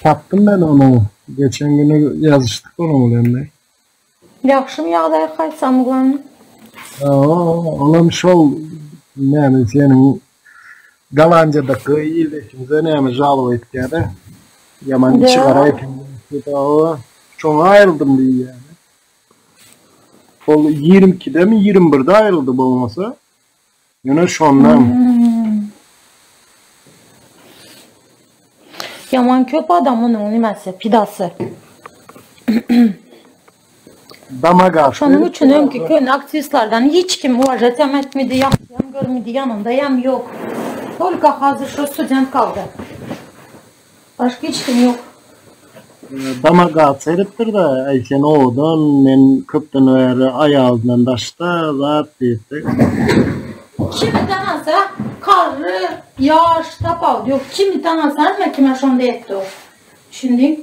Tapdym men ony. Geçen güni ýazyşdyk onuň bilen. Ýagşymy ýagdaýy haýsam glan? Olam şol näme seniň Gollandiýadaky ildeşimize näme žaloba etýär-de. Ýaman içi gara eken. Şoňa aýryldym diýýär. Ol 22-demi 21-de aýryldy bolmasa. Ýöne şondan. Ýaman köp adam onuň nimesi, pidasy. Damaga. Şonuň üçin öňki köne aktiwistlerden hiç kim uwažat hem etmedi, ýagşy hem görmedi, ýanynda hem ýok. Tolko hazir şo student galdy. Başga hiç kim ýok. Damaga edipdir-de, aý sen owadan, men köpden bäri aýalyndan daşda zat diýipdir. Kimi tanasa, garry, ýaş, tapawudy ýok. Kimi tanasa hemme kime şonda etdi o. Düşündiň?